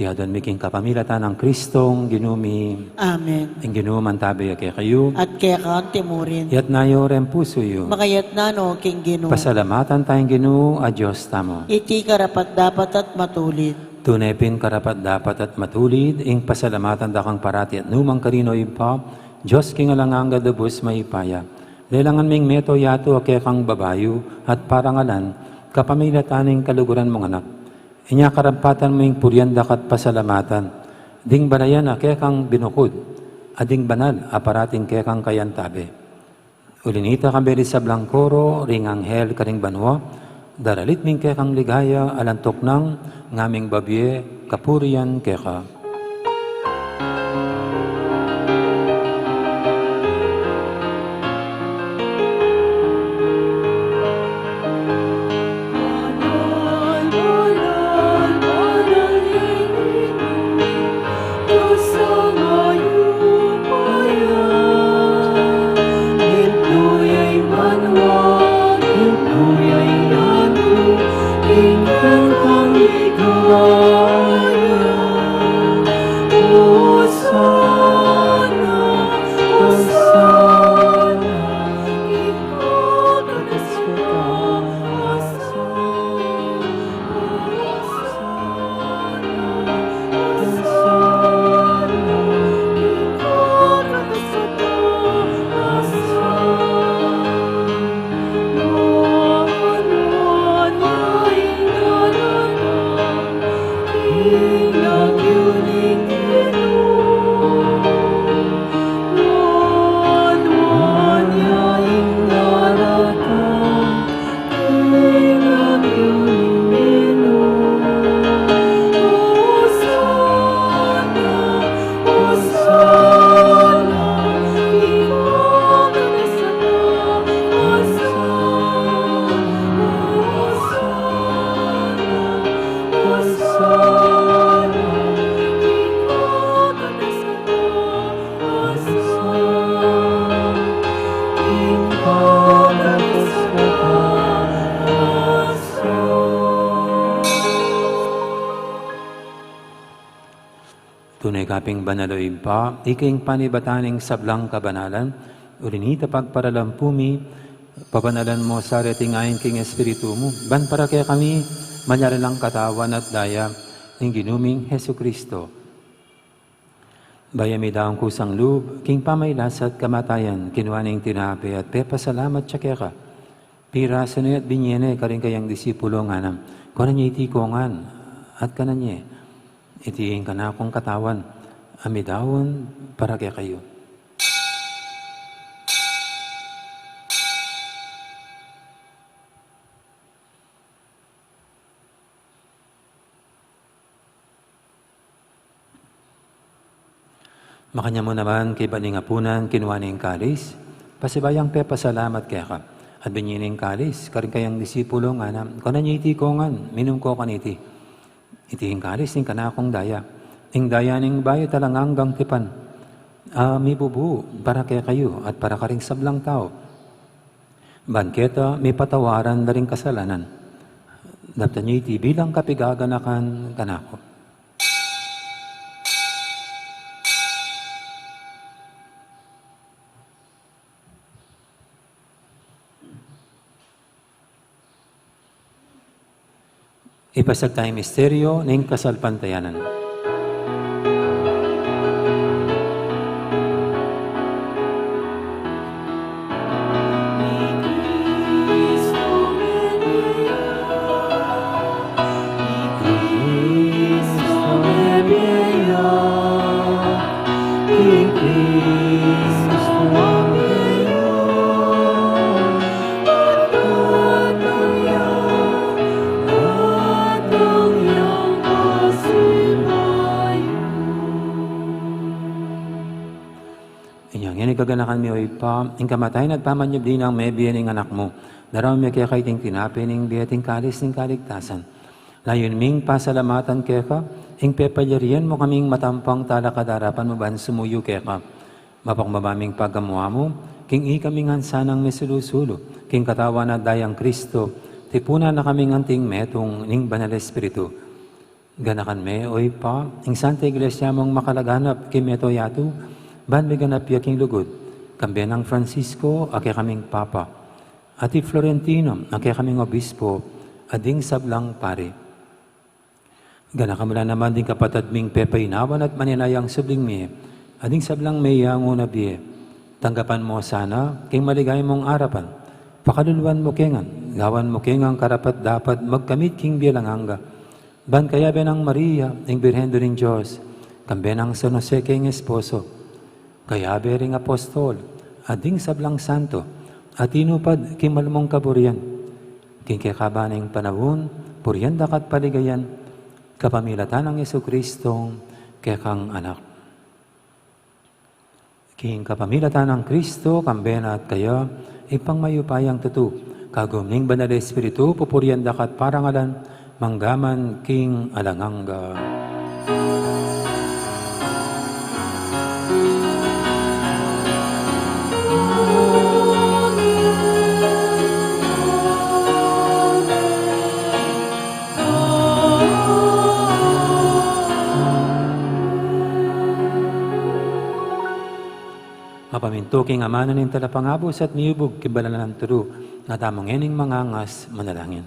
Iti aduan mi king kapamilatan nang Kristong Ginu mi. Amen. Ing Ginu mantabe ya kekayu. At keka mu rin. Iyatas yu reng pusu yu. Makayatas no king Ginu. Pasalamatan taya ing Ginu a Dios tamu. Iti karapat-dapat at matulid. Tune pin karapat-dapat at matulid ing pasalamatan da kang parati at nu man karin, O Ibpa, Dios king alang angga, lubus mayupaya. Lelangan ming meto yatu a kekang babayu at parangalan kapamilatan ning kaluguran mung Anak. Inya karampatan mu ing purian da ka at pasalamatan ding balayan a kekang binukud, a ding banal a parating kekang kayantabe. Uli nita, kambe ring sablang koro ring anghel karing banua, daralit ming kekang ligaya, alang tuknang ngaming babie kapurian keka. Pin banal, o Ibpa, ika ing panibatan ning sablang kabanalan, uli na nita pagparalampu mi, pabanalan mu sa reting ain king Espiritu mu, ban para kekami, malyari lang katawan at daya ning Ginu ming Jesucristo. Bayu ya midaun kusang lub king pamagkasakit at kamatayan, kinua ne ing tinape at pepasalamat ya keka. Pirasu ne at binie ne karing kayang disipulo, ngana, kunan ye iti kongan at kanan ye. Iti ing kanakung katawan a midaun para kekayu. Makanyan mu naman, kaybat ning apunan, kinua ne ing kalis, pasibayu yang pepasalamat keka, at binie ne ing kalis karing kayang disipulo, ngana, kunan ye iti kongan, minum ko kaniti. Iti ing kalis ning kanakung daya, ing daya ning bayu at alang anggang tipan, a mibubu para kekayu at para karing sablang tau, ban keta mipatawaran la ring kasalanan. Daptan ye iti bilang kapaganakan kanaku. Ipasiag taya ing misteryu ning kasalpantayanan. Inya ngeni, kaganakan mi, o Ibpa, ing kamatayan at pamanyubli nang mebie ning Anak mu, daraun mi keka iting tinape ning bie at ing kalis ning kaligtasan. Layun ming pasalamatan keka ing pepalyarian mu kaming matampang talakad king arapan mu ban sumuyu keka. Mapakbaba ming pagamu-amu king ikami ngan sanang misulu-sulu king katawan at dayang Kristo, tipunan na kaming anting metung ning Banal Espiritu. Ganakan me, o Ibpa, ing Santa Iglesia mung makalaganap king mabilug a yatu, ban miganap ya king lugud, kambe nang Francisco a kekaming Papa, at i Florentino a kekaming Obispo, at ding sablang pari. Ganakan mu la naman ding kapatad ming pepainawan at maninayang subling mie, at ding sablang meyangu na bie. Tanggapan mu sana king maligaya mung arapan. Pakaluluan mu kami ngan, gawan mu kami ngan karapat-dapat magkamit king bie alang angga. Ban kayabe nang Maria, ing Birhen Indu ning Dios, kambe nang San Jose a kekang esposo, kayabe ring apostol, at ding sablang santo a tinupad king malugud mung kaburian, king kekaban ning panaun, purian da ka at paligayan, kapamilatan nang Jesucristo a kekang Anak. King kapamilatan nang Kristo, kambe na at kaya, Ibpang mayupayang tutu, kagum ning Banal a Espiritu, pupurian da ka at parangalan, mangga man king alang angga. Mapamintu king amanu ning Talapangabus at miyubug king balalan a tulu, na tamu ngening mangangas manalangin.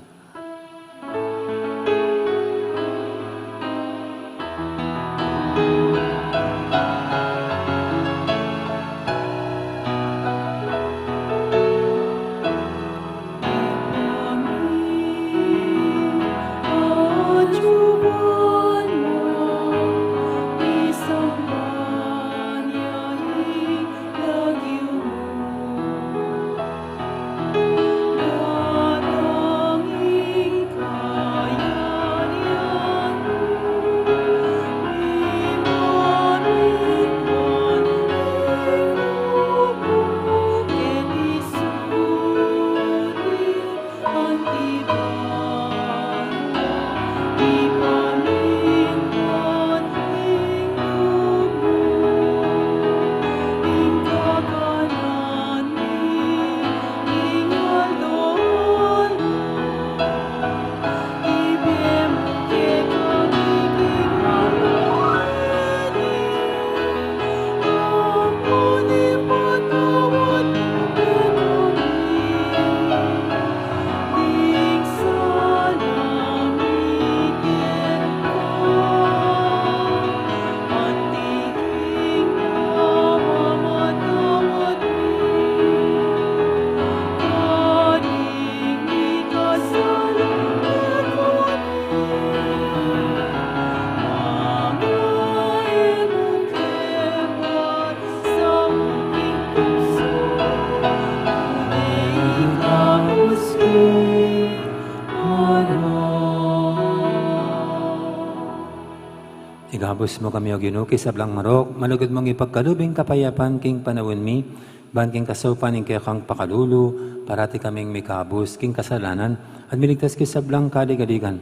Abus mu kami, O Ginu, king sablang marok, malugud mung ipagkalub ing kapayapan king panaun mi, ban king kasaupan ning kekang pakalulu, parati kaming mikabus king kasalanan, at miligtas king sablang kaligaligan.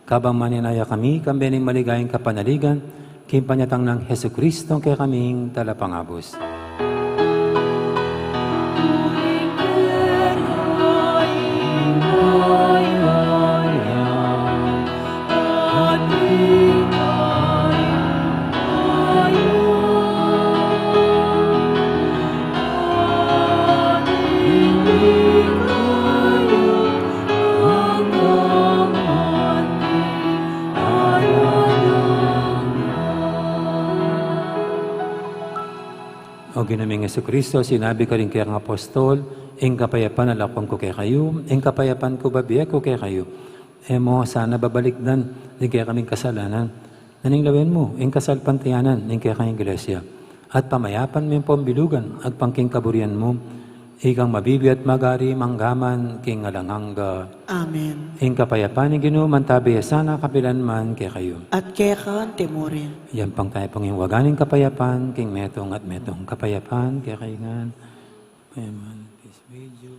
Kabang manenaya kami, kambe ning maligayang kapanaligan, king panyatang nang Jesucristo, kekaming talapangabus. O Ginu ming Jesucristo, sinabi mu karing kekang apostol, ing kapayapan lakwan ku kekayu, ing kapayapan ku bibie ku kekayu. E mu sana babalikdan ding kekaming kasalanan, nune lawen mu ing kasalpantayanan ning kekang Iglesia, at pamayapan meng pambilugan agpang king kaburian mu, ikang mabibie at magari manggaman king alang angga. Amen. Ing kapayapan ning Ginu mantabi ya sana kapilan man kekayu. At keka mu rin. Yampang tamu pung ing waga ning kapayapan, king metung at metung kapayapan kekayu ngan. Amen. Peace be with you.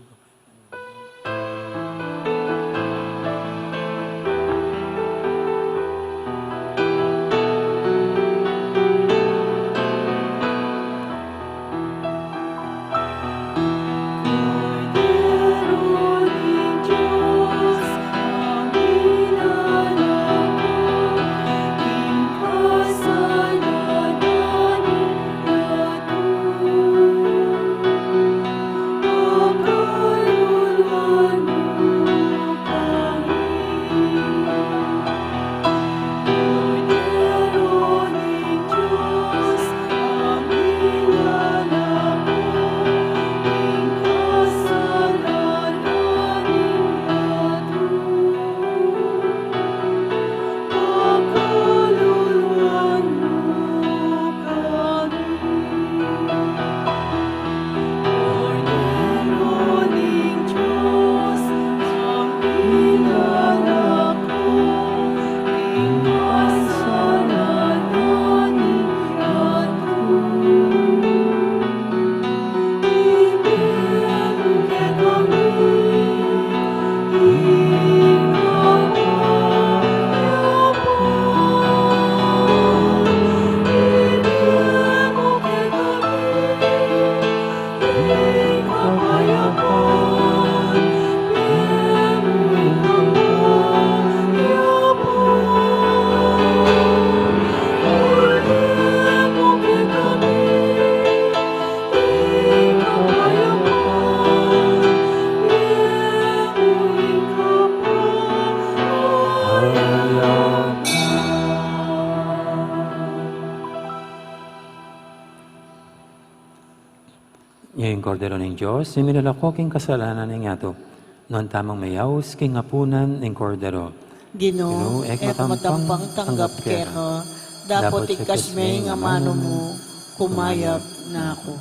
Ing Kordero ning Dios, ing milalako king kasalanan ning yatu. Nuan tamung meyaus king apunan ning Kordero. Ginu, Ginu, e ku matampang tanggap keka, dapot ikasme ing amanu mu, kumayap na ku.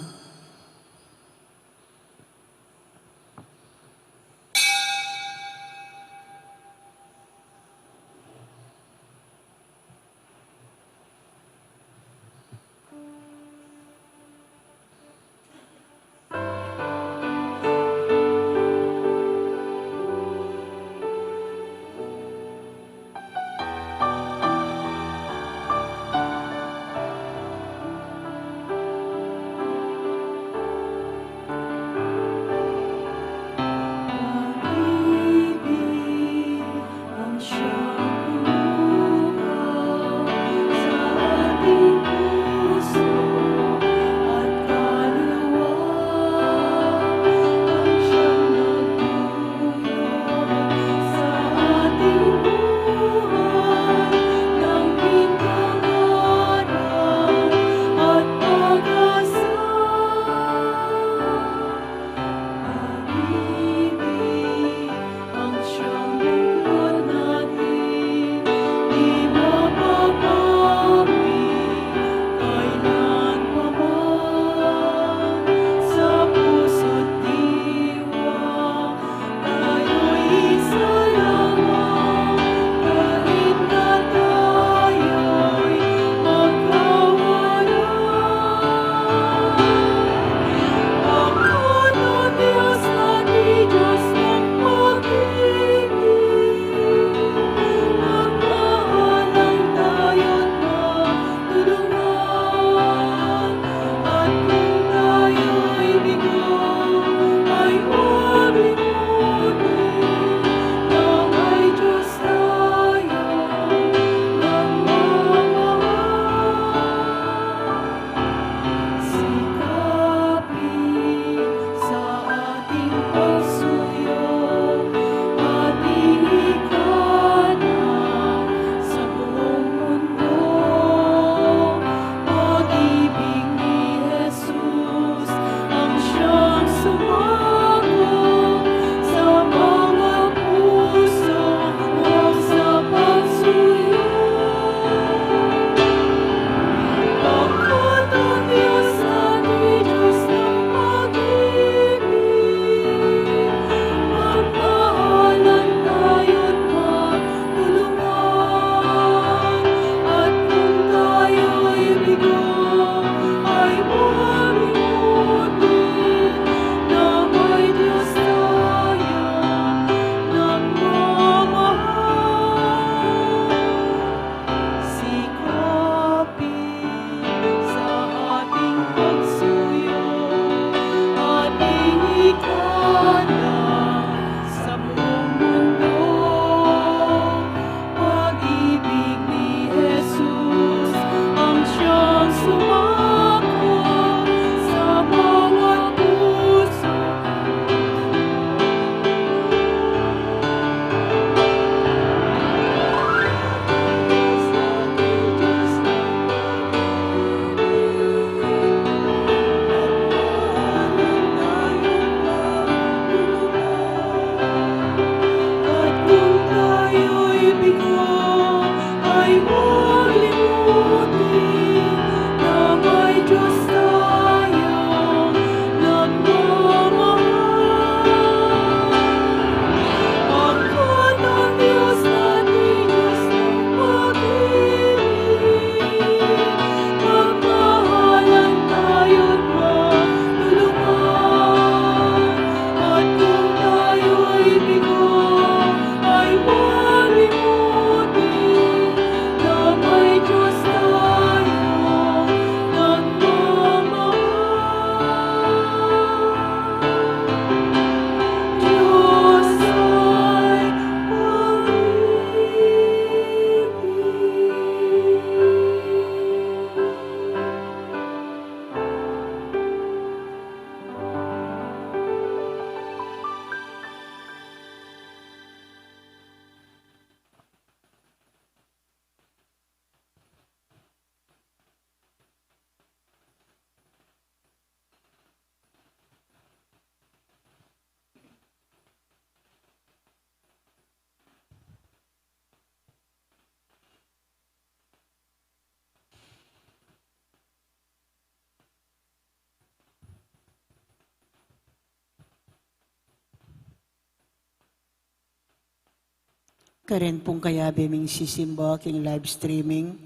Karin pung kayabe ming sisimba king live streaming,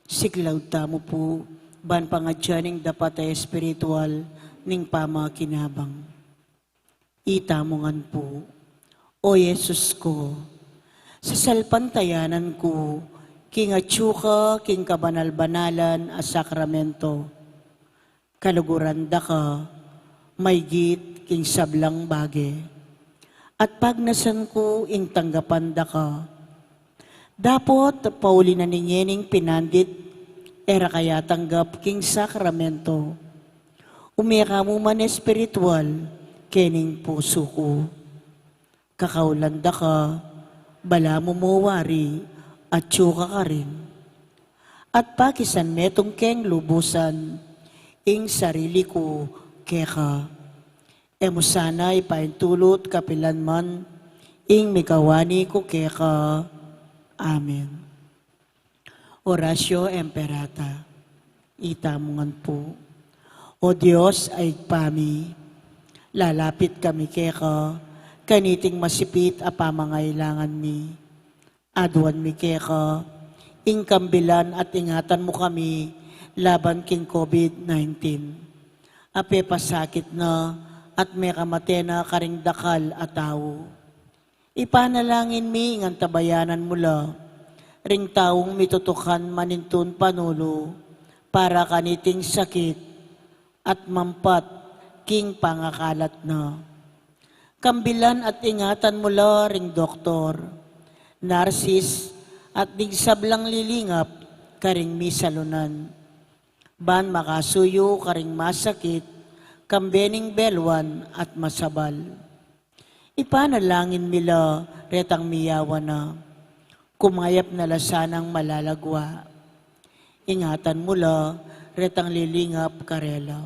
siklaud tamu pu ban pangadyan ing dapat a espiritual ning pamakinabang. Itamu ngan pu. O Jesus ku, sasalpantayanan ku king atyu ka king kabanal-banalan a sakramento. Kaluguran da ka maygit king sablang bage, at pagnasan ku ing tanggapan da ka. Dapot pauli na ning ngening pinandit e ra ka yatanggap king sakramento, ume ka mu man espiritual kening pusu ku. Kakaulan da ka, balamu mu wari, atyu ka karin. At pakisan metung keng lubusan ing sarili ku keka. E mu sana ipaintulut kapilan man ing mikawani ku keka. Amen. Oratio Imperata. Itamu ngan pu. O Dios a Ibpa mi, lalapit kami keka kaniting masipit a pamangailangan mi. Aduan mi keka ing kambilan at ingatan mu kami laban king COVID nineteen a pepasakit na at mekamate na karing dakal a tau. Ipanalangin mi ing antabayanan mu la ring taung mitutukan manintun panulu para kaniting sakit at mampat king pangakalat na. Kambilan at ingatan mu la ring doktor, narsis, at ding sablang lilingap karing misalunan, ban makasuyu karing masakit kambe ning beluan at masabal. Ipanalangin mi la retang miyawan na, kumayap na la sanang malalagwa. Ingatan mu la retang lilingap karela.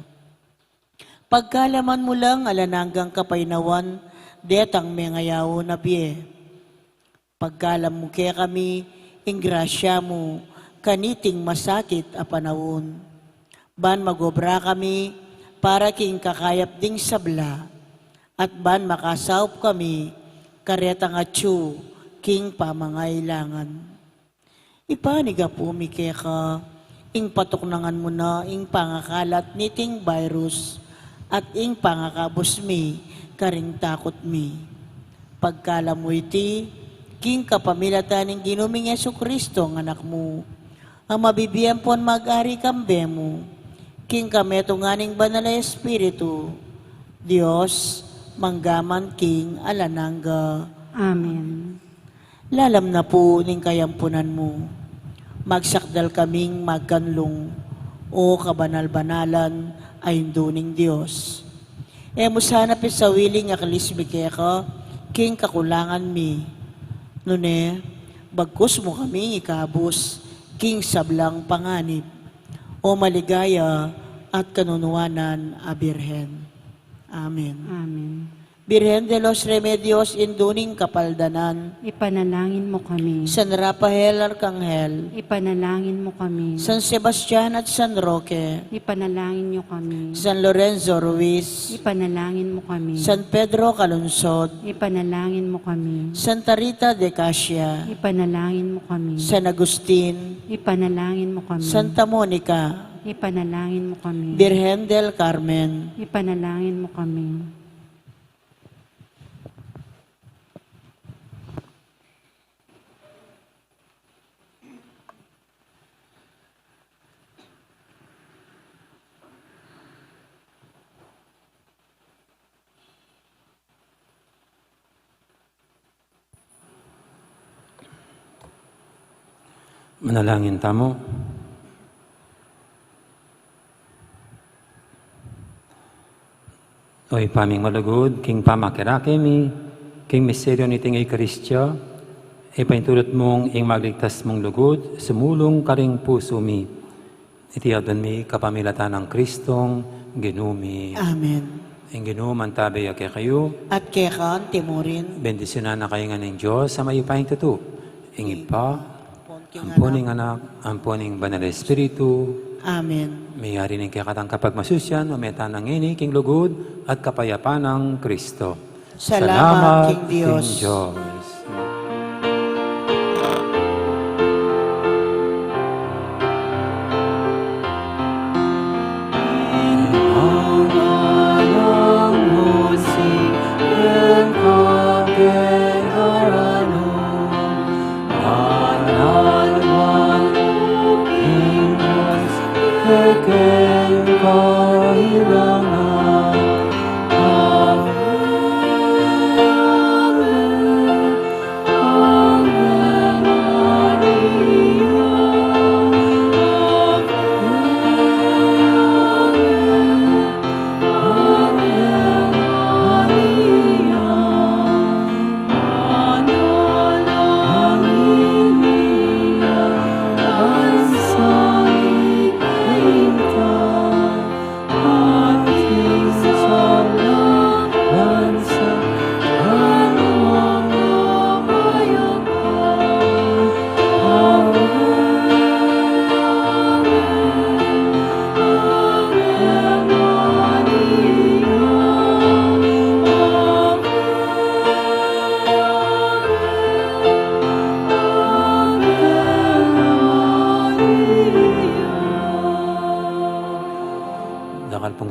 Pagkalaman mu lang alang anggang kapaynawan detang mengayaun a bie. Pagkalam mu kekami ing grasya mu kaniting masakit a panaun, ban magobra kami para king kakayap ding sabla, at ban makasaup kami karetang atyu king pamangailangan. Ipanyawad mi keka ing patuknangan mu na ing pangakalat niting virus at ing pangakabus mi karing takut mi. Pagkalam mu iti king kapamilatan ning Ginu ming Jesucristo a Anak mu, a mabibie ampon mag-ari kambe mu king kametungan ning Banal a Espiritu, Dios, mangga man king alang angga. Amen. Lalam na pu ning kayampunan mu, magsakdal kaming magkanlung, O kabanal-banalan a Indu ning Dios. E mu sana pisawili ing aklis mi keka king kakulangan mi, nune bagkus mu kaming ikabus king sablang panganib, O maligaya at kanunuanan a Birhen. Amen. Amen. Birhen de los Remedios, Indu ning Kapaldanan, ipanalangin mu kami. San Rafael Arkanghel, ipanalangin mu kami. San Sebastian at San Roque, ipanalangin niyo kami. San Lorenzo Ruiz, ipanalangin mu kami. San Pedro Calungsod, ipanalangin mu kami. Santa Rita de Casia, ipanalangin mu kami. San Agustin, ipanalangin mu kami. Santa Monica, ipanalangin mu kami. Birhen del Carmen, ipanalangin mu kami. Manalangin tamu. O Ibpa ming malugud, king pamakirake mi king misteryo niting Eukaristia, ipaintulut mung ing magligtas mung lugud sumulung karing pusu mi. Iti aduan mi kapamilatan nang Kristong Ginu mi. Amen. Ing Ginu mantabe ya kekayu. At keka mu rin. Bendisyunan na kayu ngan ning Dios a mayupayang tutu, ing Ibpa, ampon ing Anak, ampon ing Banal a Espiritu. Amen. Miyari ning kekatang kapagmasusian, ume tana ngeni king lugud at kapayapan nang Kristo. Salamat king Dios. Dios.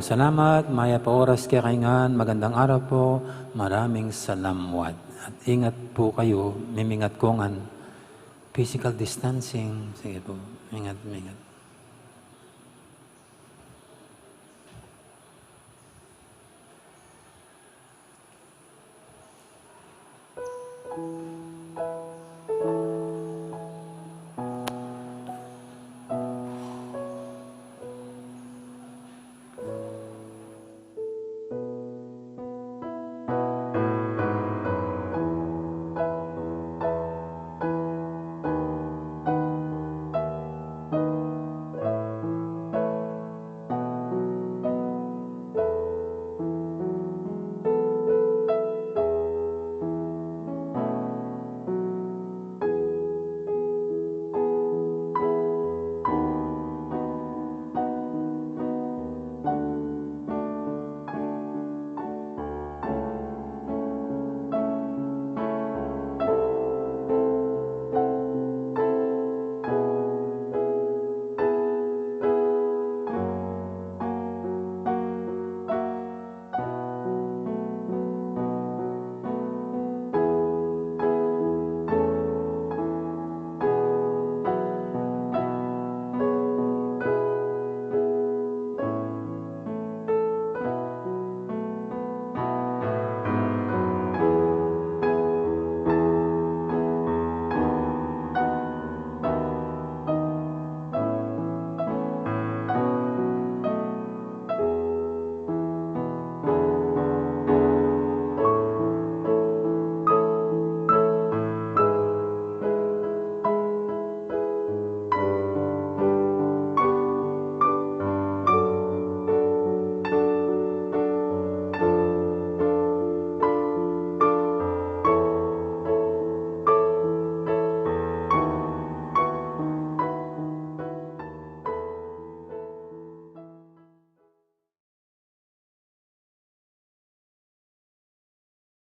Salamat, mayap a oras kekayu ngan, magandang araw po, maraming salamat. At ingat po kayo, mimingat ko ngan, physical distancing, sige po, ingat, ingat.